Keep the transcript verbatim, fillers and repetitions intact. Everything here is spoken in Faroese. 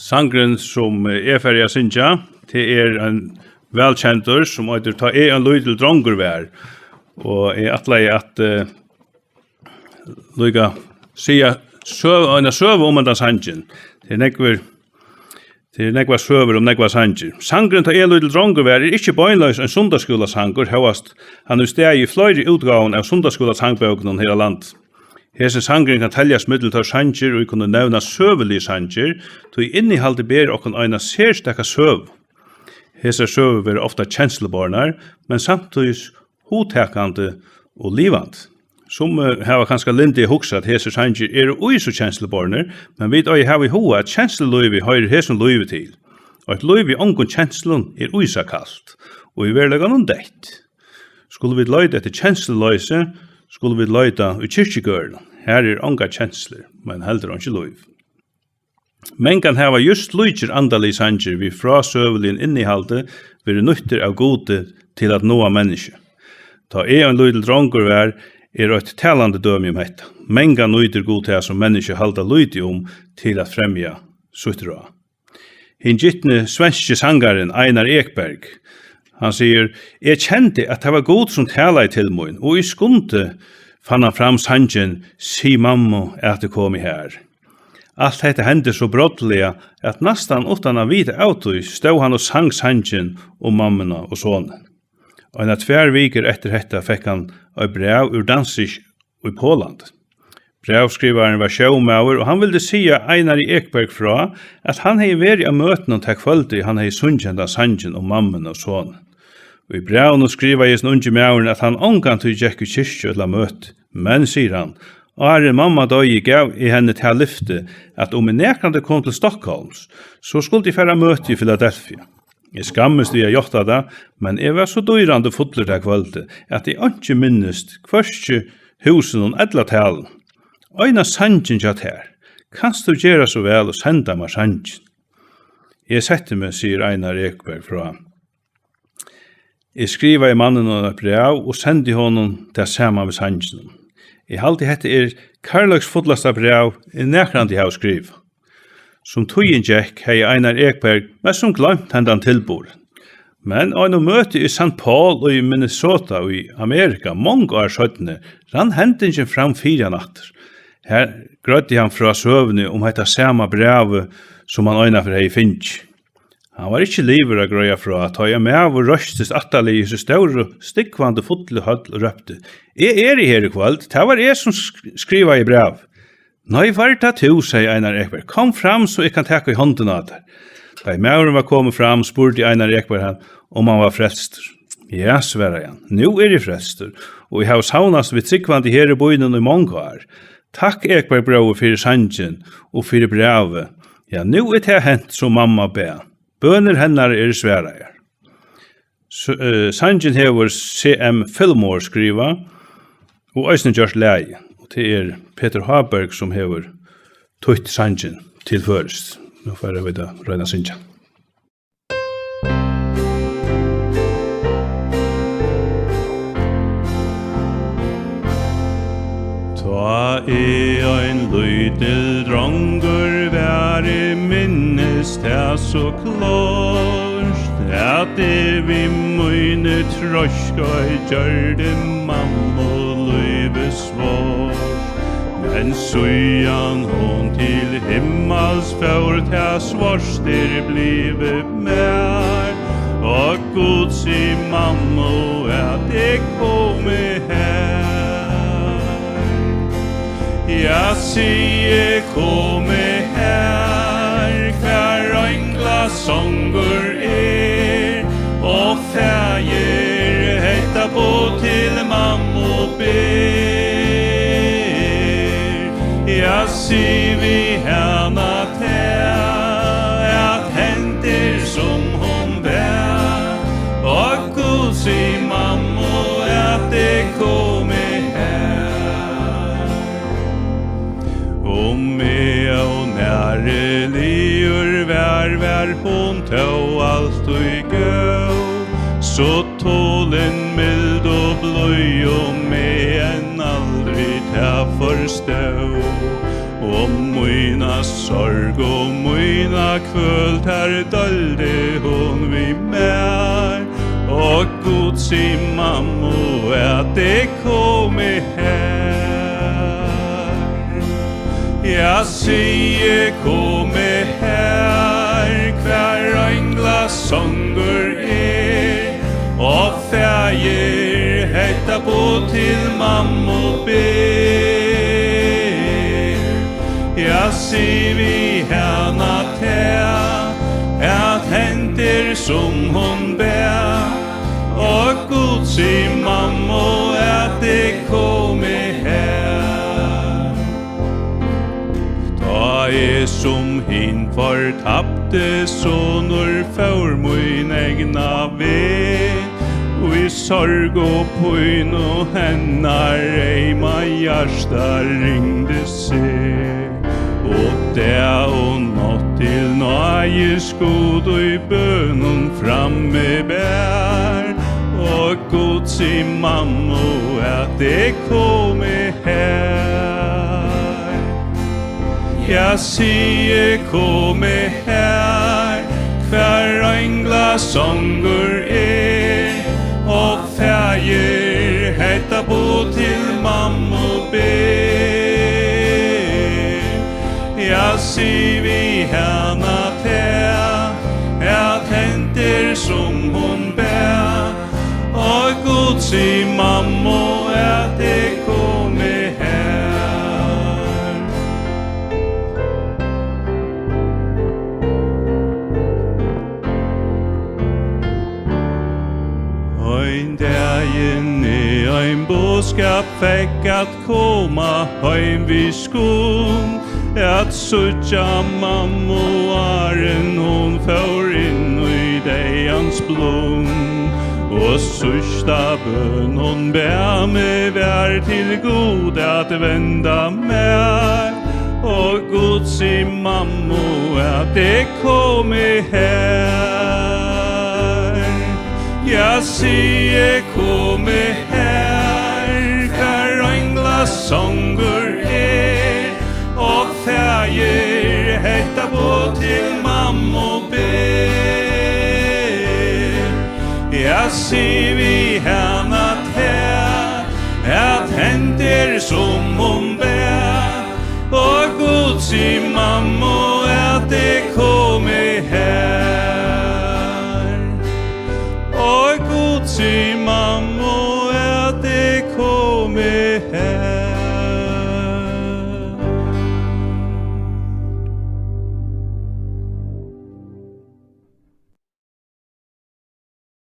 Sangurin, sum, eh, eg fari at syngja, tað er ein vælkendur, sum eitur Tá eg ein lítil drongur var. Og eg ætlaði at, eh, líka siga søg-, eina søgu um hendan sangin. Tað er nógvir, tað er nógvar søgur um nógvar sangir. Sangurin Tá eg ein lítil drongur var er ikki beinleiðis ein sunnudagsskúlasangur, hóast hann í staðin í fleiri útgávum av sunnudagsskúlasangbókunum her á landi. Hesin sangurin kann teljast millum teir sangir, ið kunnu nevnast søguligir sangir, tí innihaldið ber okkum eina serstaka søgu. Hesar søgur verða ofta kenslubornar, men samtíðis hugtakandi og livandi. Summi hava kanska lyndi at hugsa, at hesir sangir eru í so kenslubornir, men vit eiga at hava í huga, at kenslulívið hoyrir hesum lívi til. Eitt lív við ongum kenslum er ísakalt, og í veruleikanum deytt. Skulu vit leita eftir kensluloysi, skulu vit leita í kirkjugørðunum. Har eru ongar kenslur, men heldur einki lív. Mangan hava júst slíkir andaligir sangir við frásøguligum innihaldi verið nýttir av Gudi til at náa menniskju. Tá eg ein lítil drongur var, er eitt talandi dømi um hetta. Mangan nýtir Gud tað, sum menniskju halda lítið um, til at fremja sítt ráð. Hin gitni svenski sangarin Einar Ekberg, hann sigur: "Eg kendi, at tað var Gud, sum talaði til mín, og í skundi fann hann fram sangin: Sig mammu, at eg komi har." Alt hetta hendi so brádliga, at næstan uttan at vita av tí, stóð hann og sang sangin um mammuna og sonin. Einar tvær vikur eftir hetta fekk hann eitt bræv úr Danzig í Poland. Brævskrivarin var sjómaður, og hann vildi siga Einari Ekberg frá, at hann hevði verið á møtinum tað kvøldið, hann hevði sungið hendan sangin um mammuna og sonin. Í brævinum skrivaði hesin ungi maðurin, at hann ongantíð gekk í kirkju ella møti. Men, sigur hann, áðrenn mamma doyði, gav eg henni tað lyfti, at um eg nakrantíð kom til Stockholms, so skuldi eg fara á møti í Filadelfia. Eg skammist við at játta tað, men eg var so dýrandi fullur tað kvøldið, at eg einki minnist, hvørki húsinum ella talinum. Eina sangin hjá tær. Kanst tú gera so væl og senda mær sangin? Eg setti meg, sigur Einar Ekberg frá. Eg skrivaði manninum eitt bræv og sendi honum tað saman við sanginum. Eg haldi, hetta er kærleiksfullasta bræv, eg nakrantíð havi skrivað. Sum tíðin gekk, hevði Einar Ekberg mest sum gloymt hendan tilburðin. Men á einum møti í Saint Paul í Minnesota í Amerika, mong ár seinni, rann hendingin fram fyri hann aftur. Har greiddi hann frá søguni um hetta sama brævið, sum hann einaferð hevði fingið. Hann var ikki liðugur at greiða frá, tá ein maður reistist aftarliga í hesi stóru, stúgvandi fullu høll og rópti: "Eg eri her í kvøld, tað var eg, sum sk-, skrivaði brævið." "Nei, var tað tú?" segði Einar Ekberg. "Kom fram, so eg kann taka í hondina á tær." Tá ið maðurin var komin fram, spurdi Einar Ekberg hann, um hann var frelstur. "Ja," svaraði hann, "nú eri eg frelstur, og eg havi savnast við trúgvandi her í býnum í mong ár. Takk, Ekberg bróðir, fyri sangin og fyri brævið. Ja, nú er tað hent, sum mamma bað. Bønir hennara eru svaraðar." S-, eh, sangin hevur C M Fillmore skrivað og eisini gjørt lagið. Og tað er Petur Háberg, sum hevur týtt sangin til føroyskt. Nú fara vit at royna at syngja. Tá eg ein lítil drongur var, eg minnist tað so klárt, at eg við míni treiskleika gjørdi mammu lívið svárt. Men síðan hon til himmals fór, tað svárt er blivið mær. Ó Gud, sig mammu, at eg komi har. Ja, sig eg komi har, hvar einglasongur er, og faðir hetta boð til mammu ber. Ja, sig við hana tað, at hent er, sum hon bað. Ó Gud, sig mammu, at eg komi har. Um eg ónæriligur var, var hon tó altíð góð. So tolin, mild og blíð, um eg enn aldri tað forstóð. Og mína sorg og mína kvøl, tær deildi hon við mær. Og Gud, sig mammu, at eg komi her. Ja, sig eg komi her, hvar einglasongur er. Og faðir hetta boð til mammu ber. Ja, sig við hana tað, at hent er, sum hon bað. Og Gud, sig mammu, at eg komi her. Tá eg sum hin fortapti sonur fór mín egna veg, í sorg og pínu hennar eyma hjarta ringdi seg. Og dag og nátt til náðis Gud í bønum frammi bar. Og Gud, sig mammu, at eg komi her. Ja, sig eg komi her, hvar einglasongur er, og faðir hetta boð til mammu ber. Ja, sig við hana tað, at hent er, sum hon bað. Og Gud, sig mammu, at eg komi her. Ein dagin eg ein boðskap fekk at koma heim við skum, at síggja mammu, áðrenn hon fór inn í deyðans blum. Og síðsta bøn hon bað meg var til Gud at venda mær. Og Gud, sig mammu, at eg komi her. Ja, sig eg komi her, hvar einglasongur er, og faðir hetta boð til mammu ber. Ja, sig við hana